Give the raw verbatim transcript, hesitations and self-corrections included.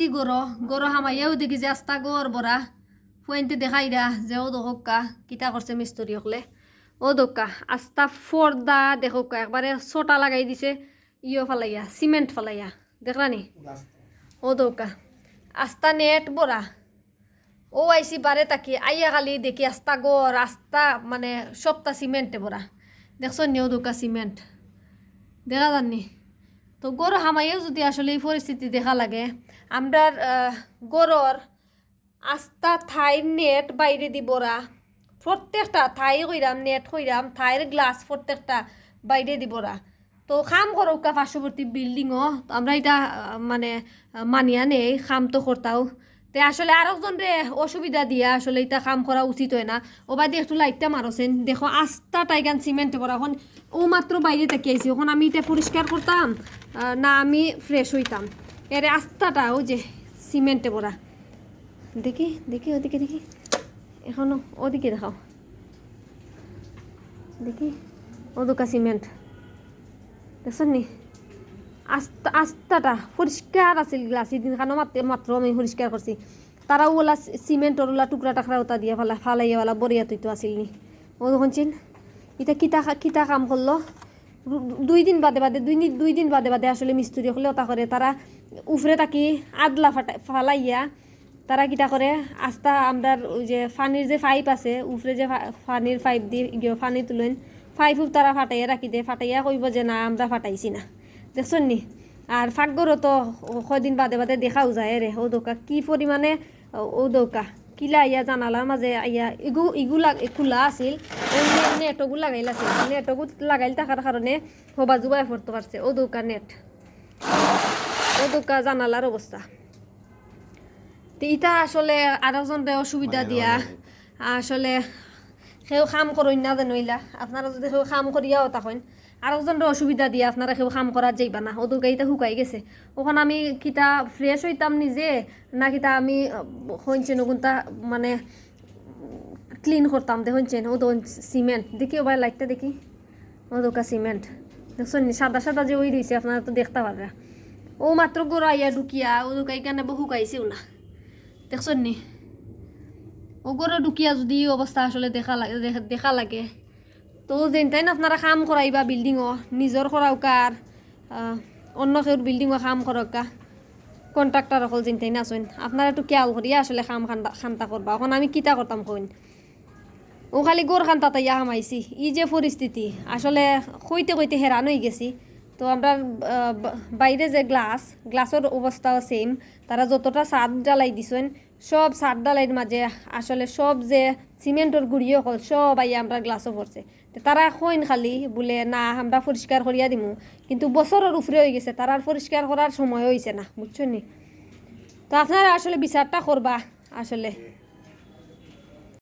কি গরো, গরো হামাইয়াও দেখি যে আস্তা ঘর ভরা। ফুয়াইন্তে দেখাইরা যে অউ দেখউক্কা, কিতা করছে মিস্ত্রি অকলে। অউ দেখউক্কা, আস্তা ফর্দা দেখউক্কা, একবারে সোটা লাগাই দিছে, ইয়ো ফালাইয়া, সিমেন্ট ফালাইয়া। দেখরানি? অউ দেখউক্কা, আস্তা নেট ভরা। অউ আইছি বারে থাকি, আইয়া খালি দেখি আস্তা ঘর, আস্তা মানে সবটা সিমেন্টে ভরা। দেখছইন নি, অউ দেখউক্কা সিমেন্ট। দেখা যার নি? তো গরো হামাইয়াও যুদি আসলে ই পরিস্থিতি দেখা লাগে, আমরার, আহ, গরর আস্তা থাইর নেট বাইরেদি ভরা, প্রত্যেকটা থাই কইরাম, নেট কইরাম, থাইর গ্লাস প্রত্যেকটা বাইরেদি ভরা। তো কাম করউক্কা পার্শ্ববর্তী বিল্ডিংও, তো আমরা ইটা, আহ, মানে, আহ, মানিয়া নেই, কাম তো করতাউ। তে আসলে আরকজনরে অসুবিধা দিয়া আসলে ইটা কাম করা উচিত অয় না। অউ বায়দি একটু লাইটটা মারছেন, দেখো আস্তাটা ইখান সিমেন্টে ভরা। অখন অউ মাত্র বাইরে থাকি আইছি, অখন আমি ইটা পরিষ্কার করতাম, আহ, না আমি ফ্রেশ অইতাম? এরে আস্তাটা অউ যে সিমেন্টে ভরা। দেখি, দেখি, ওদিকে দেখি, এখনো ওদিকে দেখাও। দেখি, অউ দেখউক্কা সিমেন্ট। দেখছইন নি? আস্তা-, আস্তাটা পরিষ্কার আছিল গ্লাস, ইদিনখানো মাত-, মাত্র আমি পরিষ্কার করছি। তারা অউলা সি-, সিমেন্টর অউলা টুকরা টাকরা অতা দিয়া ফালা-, ফালাইয়া অউলা বরিয়া থইতো আছিল নি। অউ দেখইন চিন, ইটা কিতা কা-, কিতা কাম করলো? দু-, দুই দিন বাদে বাদে, দুই নি-, দুই দিন বাদে বাদে আসলে মিস্ত্রি অকলে অতা করে, তারা উপরে থাকি আদলা ফাটা-, ফালাইয়া তারা কিতা করে, আস্তা আমরার অউ যে পানির যে পাইপ আছে, উপরে যে পা-, পানির পাইপ দি গিয়া পানি তুলইন, পাইপও তারা ফাটাইয়া রাখি দে, ফাটাইয়া কইবো যে, "না, আমরা ফাটাইছি না।" দেখছইন নি? আর পাকঘরও তো কয়দিন বাদে বাদে দেখাও যায় রে, অউ দেখউক্কা কি পরিমাণে, অউ দেখউক্কা কিলা আইয়া জানালার মাঝে আইয়া ইগু, ইগু লাগ-, খোলা আছিল, অউ নে-, নেটগু লাগাইল আছিল, নেটগু লাগাইল থাকার কারণে হবা জুবাই পড়তো পারছে। অউ দেখউক্কা নেট, অউ দেখউক্কা জানালার অবস্থা। তে ইটা আসলে আরকজনরে অসুবিধা দিয়া, আসলে কেউ কাম করইন না যেন অইলা। আপনারা যুদি কেউ কাম করিয়াও থাকইন, আরকজনরে অসুবিধা দিয়া আপনারা কেউ কাম করাত যাইবা না। অউ দেখউক্কা ইটা হুকাই গেছে। অখন আমি কিতা ফ্রেশ অইতাম নিজে, না কিতা আমি, আহ, কইনছে নগুনতা মানে ক্লিন করতাম, দেখইন চেন, অউ দেখইন সিমেন্ট। দেখি, অউ বায় লাইটটা দেখি। অউ দেখউক্কা সিমেন্ট। দেখছইন নি? সাদা সাদা যে অই রইছে, আপনারা তো দেখতা পাররা। অউ মাত্র গরো আইয়া ঢুকিয়া, অউ দেখউক্কা ইখান হুকাইছেও না। দেখছইন নি? অউ গরো ঢুকিয়া যুদি ই অবস্থা আসলে দেখা লাগে, দেখা, দেখা লাগে, তো যেনটাইন আপনারা কাম করাইবা বিল্ডিংও, নিজর করাউক্কা আর, আহ, অন্য কেউর বিল্ডিংও কাম করউক্কা, কন্ট্রাক্টর অকল যেনটাইন আছইন, আপনারা একটু খেয়াল করিয়া আসলে কাম খান্তা, খান্তা করবা। অখন আমি কিতা করতাম কইন? অউ খালি ঘর খান্তাত আইয়া হামাইছি। ই যে পরিস্থিতি, আসলে কইতে কইতে হেরান অই গেছি। তো আমরার, আহ, বা-, বাইরে যে গ্লাস, গ্লাসর অবস্থাও সেম। তারা যতটা ছাদ ঢালাই দিছইন, সব ছাদ ঢালাইর মাঝে আসলে সব যে সিমেন্টর গুড়ি অকল সব আইয়া আমরার গ্লাসও পড়ছে। তে তারা কইন খালি বুলে, "না, আমরা পরিষ্কার করিয়া দিমু।" কিন্তু বছরর উপরে অই গেছে, তারার পরিষ্কার করার সময় অইছে না, বুঝছইন নি? তো আপনারা আসলে বিচারটা করবা আসলে।